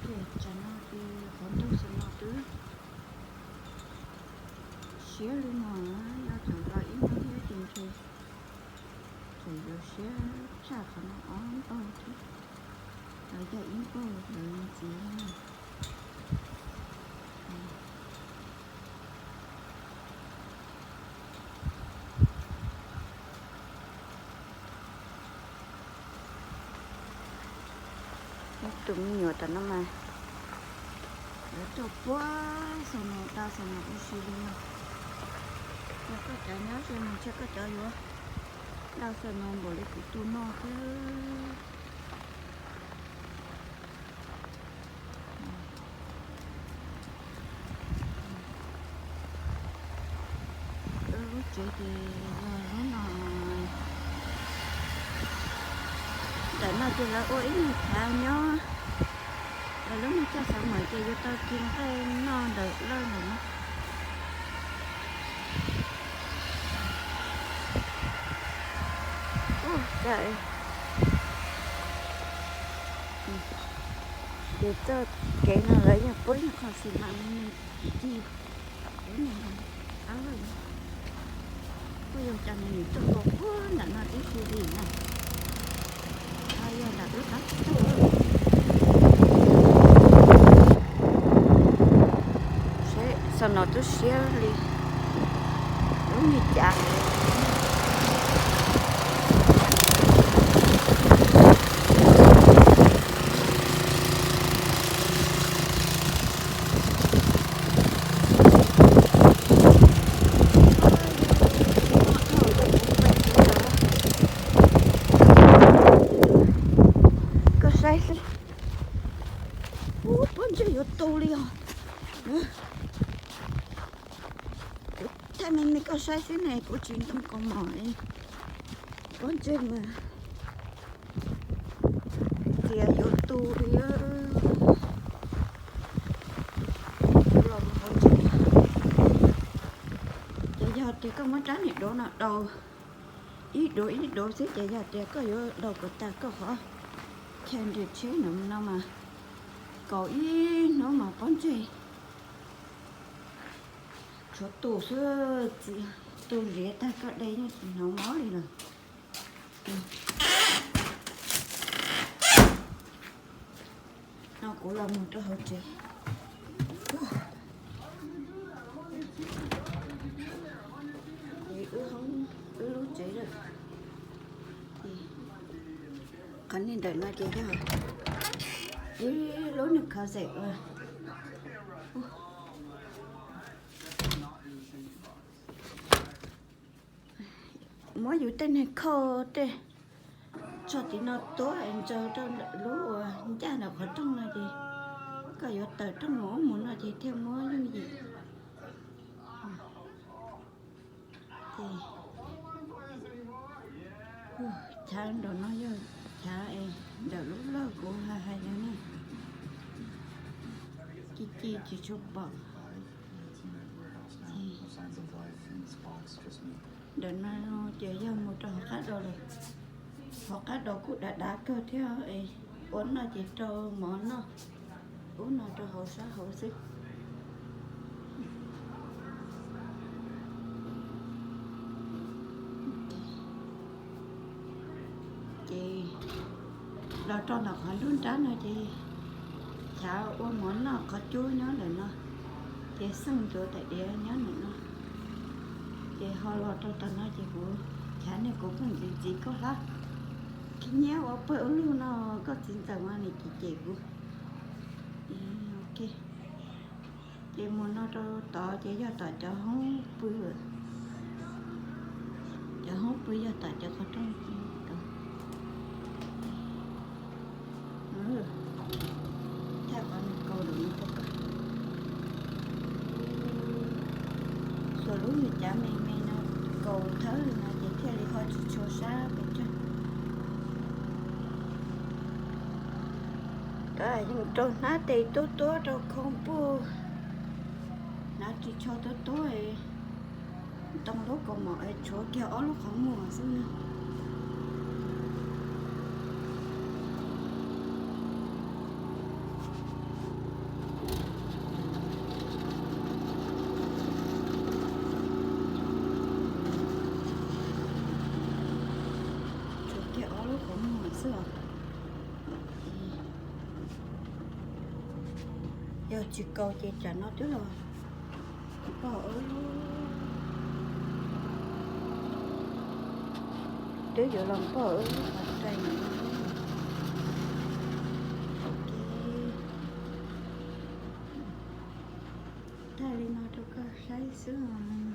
Ces tsam no ces qhov ntuj xwm no twb siab li no, yog tseem los ib hnub thiab ces ntshe tseem yuav siab tshaj qhov no ob npaug thiab, los yog ib npaug lawv ntxiv. Tus me nyuam tom no mas lawv tuaj puag xaus no, tau xaus no ua si li no. Yog koj cov nyob ze mus ntshe koj cov yuav dau xaus no npaum li kuv tus no xwb. Lub tsev ces yog lub no, ntawm no ces lawv ua ib nyuag chav nyob, lawv lub me caj xav mawm ces yuav tau ci nqaij noj ntawm lawj ntawm no. Ua cas ces txoj kev no lawv yeej pub ib qho xis mas me me ci, kuj yog cov nws tuaj nkaus puag nram no tib si li na, ho yog nram lub qab tuaj. Seb xav no twb siab li lub me cav. Koj saib xwb. Ub, pob ntseg yuav tu li os. Kuv thaij me me koj saib xwb ne, kuv tsis ntoo kaus mom li. Pob ntseg mas txias yuav tu li. Los mus hauv tsev. Ces yog tias koj muab rab niag duav no daus ib duav ib duav xwb ces yog tias koj yuav daus kom tag koj qhov chaw nres tsheb no mas kaus ib hnub mas pob ntseg tshuav tu xwb, txias tu ziav tag koj de yeej tsis hnov mob li lawm. No kuv los mus rau hauv tsev. Ces wb hoob, wb lub tsev lawm. Qhov niag ntawm no ces yog ib lub niag closet uas muab yus tej niag khau tej tso tim no tuab es ntsaws rau lub uas ncaj ntawm qhov rooj no ces koj yuav tawm rooj mus ub mus no ces thiaj muab yooj yim. Ces chav nram no yog chav es ntawm lub lawj kuv hais hais no ne, ci ci tsis tshua pom. Ntawm no ces yog mus rau hauv qab do lawm. Hauv qab do kuj dav dav kawg thiab es ua noj ces rau mov noj, ub no rau hauv sab hauv xwb. Ces los rau ntawm qhov nruab nrab no ces chav ua mov noj qhov cub nyob ntawm no, ces xeej ncuav tais diav nyob ntawm no. Ces ho los rau tom no ces kuv chav niag kuv pheej ntxiv ntxiv koj hlab, khib nyiab ua pawg ua lug no, koj txiv ntxawm mas nim cem cem kuv. Ok, ces mus no rau tod ces yog tom cov hoob pw, cov hoob pw yog tom cov qhov rooj. Thaij qhov nws kaus lawm no rau koj. Xuas lub me cav me me no kaus thawb li no ces thiaj li ho tsis tshua sab pes tsawg. Yeej rau hnab tes tuab tuab rau khoo puj, hnav ris tsho tuab tuab, ntoo lub kaus mom es tshuav kiag ob lub qhov muag xwb na. xwb os. Yog tsis kaus ces tsam no twb los npog, twb yuav los npog qhov rai no. Tag li no rau koj saib xwb os.